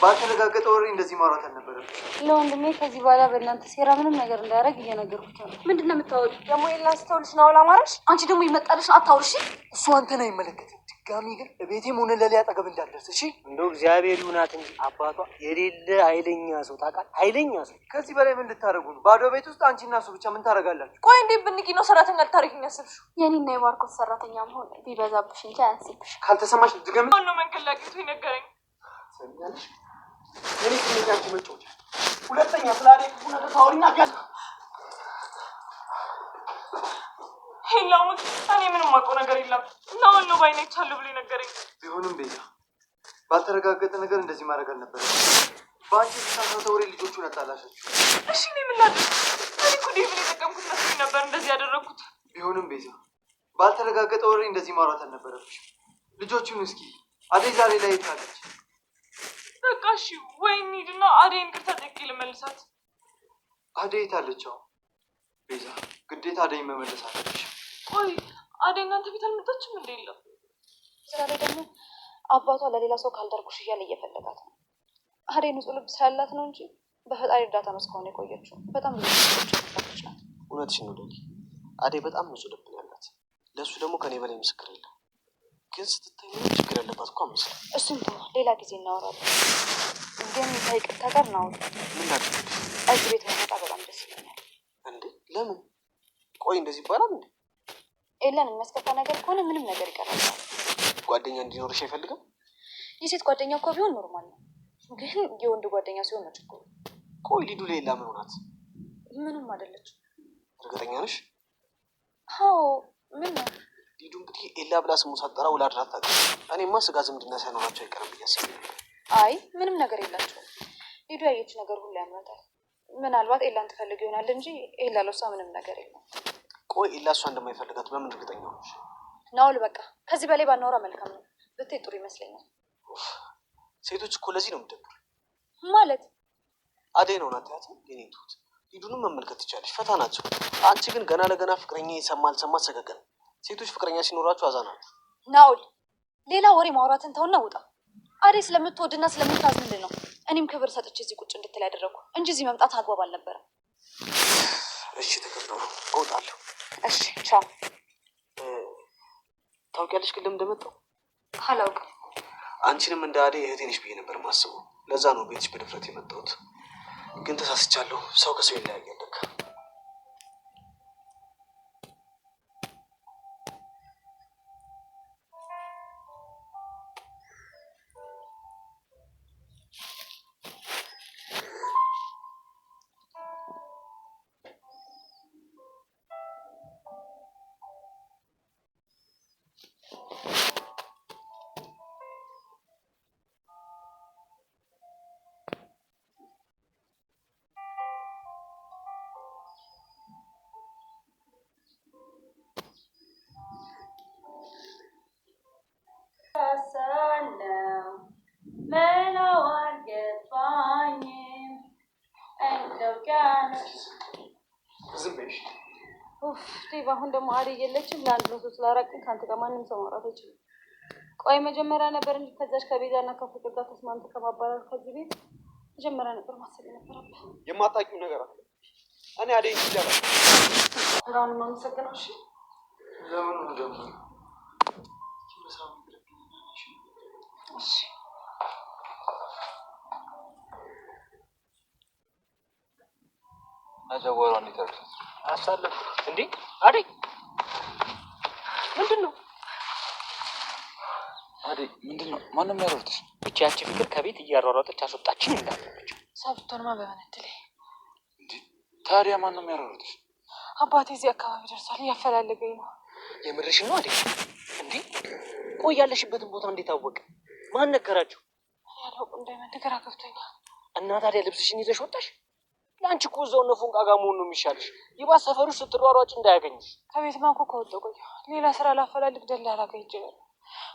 ባልተረጋገጠ ወሬ እንደዚህ ማውራት አልነበረብሽ። ለወንድሜ ከዚህ በኋላ በእናንተ ሴራ ምንም ነገር እንዳያደርግ እየነገርኩት ነው። ምንድን ነው የምታወሪው? ደግሞ የላስተውልሽ ነው አላማረሽ። አንቺ ደግሞ ይመጣልሽ አታውርሽ። እሱ አንተን አይመለከትም። ድጋሚ ግን ቤቴም ሆነ ለሊያ አጠገብ እንዳልደርስ እሺ። እንደው እግዚአብሔር ይሁናት እንጂ አባቷ የሌለ ኃይለኛ ሰው ታውቃለህ፣ ኃይለኛ ሰው። ከዚህ በላይ ምን ልታደርጉ ነው? ባዶ ቤት ውስጥ አንቺና እሱ ብቻ ምን ታደርጋላችሁ? ቆይ እንዴት ብንቂ ነው ሰራተኛ ልታደርጊኝ ያሰብሽው? የኔና የባርኮት ሰራተኛ መሆን ቢበዛብሽ እንጂ አያንስብሽ። ካልተሰማሽ ድገም። ማነው መንገድ ላይ አግኝቶ የነገረኝ? ትሰሚኛለሽ? የኔ ስሜት ያንቺ መጫወቻ። ሁለተኛ ስለ አደይ ክፉ ነገር ታወሪና ሄላሙት እኔ ምንም አውቀው ነገር የለም። እና አሁን ነው ባይኔ አይቻለሁ ብሎ የነገረኝ። ቢሆንም ቤዛ ባልተረጋገጠ ነገር እንደዚህ ማድረግ አልነበረም። በአንቺ የተሳሳተ ወሬ ልጆቹን አጣላሻቸው። እሺ እኔ ምን ላድርግ? እኔ እኮ ዴቭን የጠቀምኩት መስሎኝ ነበር እንደዚህ ያደረግኩት። ቢሆንም ቤዛ ባልተረጋገጠ ወሬ እንደዚህ ማውራት አልነበረብሽም። ልጆቹን እስኪ አደይ ዛሬ ላይ የት አለች? በቃ እሺ ወይ እንሂድና አደይን ይቅርታ ጠይቄ ልመልሳት። አደይ የት አለች? አሁን ቤዛ ግዴታ አደይን መመለስ አለብሽ። ቆይ አደይ እናንተ ቤት አልመጣችም እንደ? የለም ዛሬ ደግሞ አባቷ ለሌላ ሰው ካልዳርኩሽ እያለ እየፈለጋት ነው። አደይ ንጹሕ ልብ ስላላት ነው እንጂ በፈጣሪ እርዳታ ነው እስካሁን የቆየችው። በጣም ብዙ ሰዎች ያፈራች ናት። እውነትሽን ነው ሌሊ። አደይ በጣም ንጹህ ልብ ነው ያላት። ለእሱ ደግሞ ከኔ በላይ ምስክር የለም። ግን ስትታይ ምንም ችግር ያለባት እኮ አትመስልም። እሱን ተው፣ ሌላ ጊዜ እናወራለን። ግን ከይቅርታ ጋር እናውራ። ምን ላድርግልሽ እዚህ ቤት መመጣ በጣም ደስ ይለኛል። እንዴ? ለምን? ቆይ እንደዚህ ይባላል እንዴ? ኤላን የሚያስከፋ ነገር ከሆነ ምንም ነገር ይቀራል። ጓደኛ እንዲኖርሽ አይፈልግም? የሴት ጓደኛ እኮ ቢሆን normal ነው፣ ግን የወንድ ጓደኛ ሲሆን ነው ችግሩ። ቆይ ሊዱ ሌላ ምን ሆናት? ምንም አይደለችም። እርግጠኛ ነሽ? አዎ። ምን ነው ሊዱ እንግዲህ ኤላ ብላ ስሙ ሳትጠራ ውላ አድራ አታውቅም። እኔማ ስጋ ዝምድና ሳይኖራቸው አይቀርም ብዬ አስቤ ነበር። አይ ምንም ነገር የላቸውም። ሊዱ ያየችው ነገር ሁሉ ያምራታል። ምናልባት ኤላን ትፈልግ ይሆናል እንጂ ኤላ ለሷ ምንም ነገር የለም። ቆይ ኤላ እሷ እንደማይፈልጋት በምን እርግጠኛ ሆነሽ? ናውል በቃ ከዚህ በላይ ባናወራ መልካም ነው። ብትይ ጥሩ ይመስለኛል። ኡፍ፣ ሴቶች እኮ ለዚህ ነው የምደብር። ማለት አደይ ነው ናት ያት የኔ ትሁት። ሊዱንም መመልከት ትቻለሽ፣ ፈታ ናቸው። አንቺ ግን ገና ለገና ፍቅረኛ የሰማ አልሰማ ሰገገን። ሴቶች ፍቅረኛ ሲኖራችሁ አዛ ናችሁ። ናውል ሌላ ወሬ ማውራትን ተውና ውጣ። አደይ ስለምትወድና ስለምታዝንልን ነው እኔም ክብር ሰጥቼ እዚህ ቁጭ እንድትል ያደረግኩ እንጂ እዚህ መምጣት አግባብ አልነበረም። እሺ ተከበሩ፣ እወጣለሁ። እሺ ቻው። ታውቂያለሽ ግን ለምን እንደመጣሁ አላውቅም። አንቺንም እንደ አደይ እህቴ ነሽ ብዬ ነበር ማስበው። ለዛ ነው ቤትሽ በድፍረት የመጣሁት። ግን ተሳስቻለሁ። ሰው ከሰው ይለያያል ለካ። ሳለው መላው አልገባኝም እንደው ጋር ዝም በይሽ። ኡፍ ዴቭ፣ አሁን ደግሞ አደይ የለችም። ለአንድ ለሶስት ለአራት ቀን ከአንተ ጋር ማንም ሰው ማውራት አይችልም። ቆይ መጀመሪያ ነበር እንጂ ከዛች ከቤዛና ከፍቅር ጋር ተስማምተህ ከማባረር ከዚህ ቤት መጀመሪያ ነበር ማሰብ የነበረብህ። የማታውቂው ነገር አለ። እኔ አደይ ይችላል። በጣም ነው የማመሰግነው። እሺ ለምኑ ነው ደግሞ እሺ እና ጀጓሯ እንዴት አልኩት? አሳለፍኩት እንዴ? አደይ ምንድን ነው? አደይ ምንድን ነው? ማንም ያሮጥሽ? ብቻ ያቺ ፍቅር ከቤት እያሯሯጠች አስወጣችን እንዳለች። እሷ ብትሆንማ በምን እድሌ። እንዴ ታዲያ ማንም ያሮጥሽ? አባቴ እዚህ አካባቢ ደርሷል፣ እያፈላለገኝ ነው። የምርሽን ነው አደይ? እንዴ ቆይ ያለሽበትን ቦታ እንዴት አወቀ? ማን ነገራችሁ? እኔ አላውቅም ዳይመንድ፣ ግራ ገብቶኛል። እና ታዲያ ልብስሽን ይዘሽ ወጣሽ? ለአንቺ እኮ እዛው እነ ፎንቃ ጋር መሆን ነው የሚሻልሽ። ይባስ ሰፈር ውስጥ ስትሯሯጭ እንዳያገኝሽ። ከቤት ማንኮ ከወጣሁ ቆየሁ። ሌላ ስራ ላፈላልግ ደላላ ጋር ሄጄ ነበር።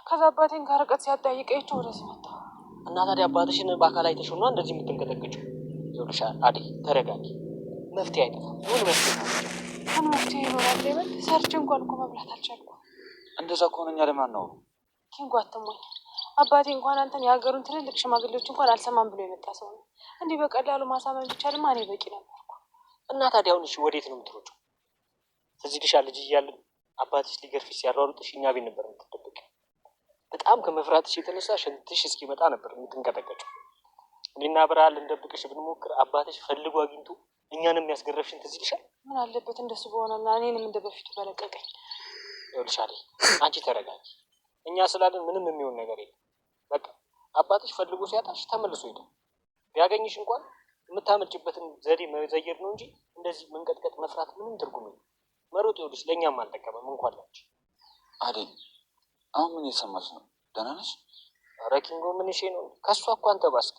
ከዛ አባቴን ከርቀት ሲያጠያይቀኝ ወደዚህ መጣሁ። እና ታዲያ አባትሽን በአካል አይተሽው ነው እንደዚህ የምትንቀጠቅጪው? ይኸውልሽ አደይ ተረጋጊ፣ መፍትሄ አይጠፋም። ምን መፍትሄ ነው? ምን መፍትሄ ይኖራል ዳይመንድ? ሰርቼ እንኳን እኮ መብላት አልቻልኩም። እንደዛ ከሆነ እኛ ለምን አናወሩ? ኪንጎ አትሞኝ። አባቴ እንኳን አንተን የሀገሩን ትልልቅ ሽማግሌዎች እንኳን አልሰማም ብሎ የመጣ ሰው ነው። እንዲህ በቀላሉ ማሳመን ቢቻልማ እኔ በቂ ነበርኩ። እና ታዲያ አሁን እሺ ወዴት ነው የምትሮጪው? ትዝ ይልሻል ልጅ እያለን አባትሽ ሊገርፍሽ ሲያሯሩጥሽ እኛ ቤት ነበር የምትደበቂው። በጣም ከመፍራትሽ የተነሳ ሽንትሽ እስኪመጣ ነበር የምትንቀጠቀጭው። እኔና ብርሃን ልንደብቅሽ ብንሞክር አባትሽ ፈልጎ አግኝቶ እኛንም የሚያስገረፍሽን ትዝ ይልሻል? ምን አለበት እንደሱ በሆነና እኔንም እንደ በፊቱ በለቀቀኝ። ይኸውልሽ አደይ፣ አንቺ ተረጋጊ። እኛ ስላለን ምንም የሚሆን ነገር የለም። በቃ አባትሽ ፈልጎ ሲያጣሽ ተመልሶ ሄደ። ቢያገኝሽ እንኳን የምታመልጭበትን ዘዴ መዘየር ነው እንጂ እንደዚህ መንቀጥቀጥ መፍራት ምንም ትርጉም የለም። መሮጥ ይኸውልሽ ለእኛም አልጠቀመም እንኳን ላንቺ። አደይ አሁን ምን እየሰማች ነው? ደህና ነሽ? ኧረ ኪንጎ ምን ሼ ነው? ከእሷ እኮ አንተ ባስክ።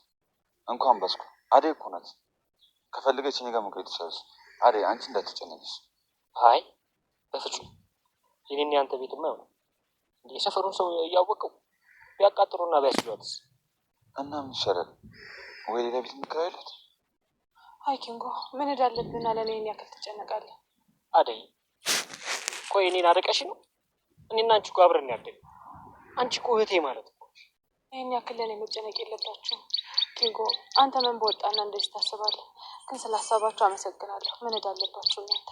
እንኳን ባስኩ። አደይ እኮ ናት። ከፈለገች እኔ ጋር መቆየት ትችላለች። አደይ አንቺ እንዳትጨነቂሽ። አይ በፍጹም የኔና ያንተ ቤትማ አይሆንም። እንደ የሰፈሩን ሰው እያወቀው ቢያቃጥሩና ቢያስሏትስ? እና ምን ይሻላል? ወይ ሌላ ቤት እንከራይላት። አይ ኪንጎ ምን ዕዳ አለብህና ለእኔ ይሄን ያክል ትጨነቃለህ? አደይ ቆይ እኔን አርቀሽ ነው? እኔና አንቺ እኮ አብረን ያደግነው። አንቺ እኮ እህቴ ማለት ነው። ይህን ያክል ለእኔ መጨነቅ የለባችሁም። ኪንጎ አንተ ምን በወጣና እንደዚህ ታስባለህ? ግን ስለ ሀሳባችሁ አመሰግናለሁ። ምን ዕዳ አለባችሁ እናንተ?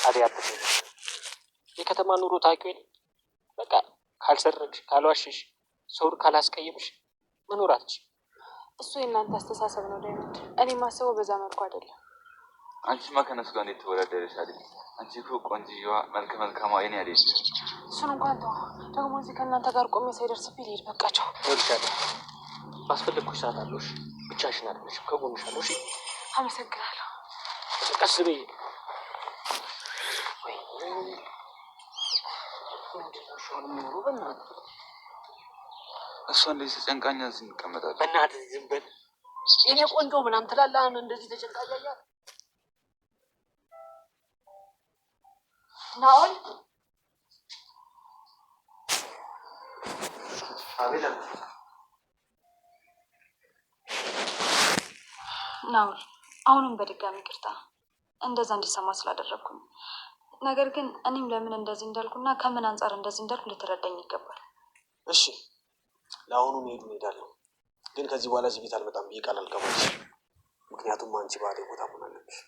አደይ አትጨነቂ። የከተማ ኑሮ ታውቂው የለ በቃ ካልሰረቅሽ፣ ካልዋሸሽ፣ ሰውን ካላስቀየምሽ መኖር አትችይም። እሱ የእናንተ አስተሳሰብ ነው ዳይመንድ። እኔ ማስበው በዛ መልኩ አይደለም። አንቺማ ከነሱ ጋር እንዴት ትወዳደሪያለሽ? አደይ አንቺ እኮ ቆንጅዬዋ መልከ መልካሟ የኔ አደይ። እሱን እንኳን ተው። ደግሞ እዚህ ከእናንተ ጋር ቆሜ ሳይደርስብኝ ልሄድ በቃቸው። እወድሻለሁ። ባስፈለግኩሽ ሰዓት አለሁሽ። ብቻሽን አይደለሽም፣ ከጎንሽ አለሁ። እሺ አመሰግናለሁ። ቀስ በይ። ምንድን ነው እሺ አሁን የሚኖረው? በእናትህ እሷ እንደዚህ ተጨንቃኛ እዚህ እንቀመጣለን። በእናትህ ዝም በል። የኔ ቆንጆ ምናምን ትላለህ። አሁን እንደዚህ ተጨንቃ እያያት ናኦል አቤላ ናኦል፣ አሁንም በድጋሚ ይቅርታ እንደዛ እንዲሰማ ስላደረግኩኝ። ነገር ግን እኔም ለምን እንደዚህ እንዳልኩና ከምን አንጻር እንደዚህ እንዳልኩ ልትረዳኝ ይገባል። እሺ ለአሁኑ መሄዱ እሄዳለሁ፣ ግን ከዚህ በኋላ እዚህ ቤት አልመጣም ብዬ ቃል አልገባልሽም። ምክንያቱም አንቺ በአደይ ቦታ መሆን አለብሽ።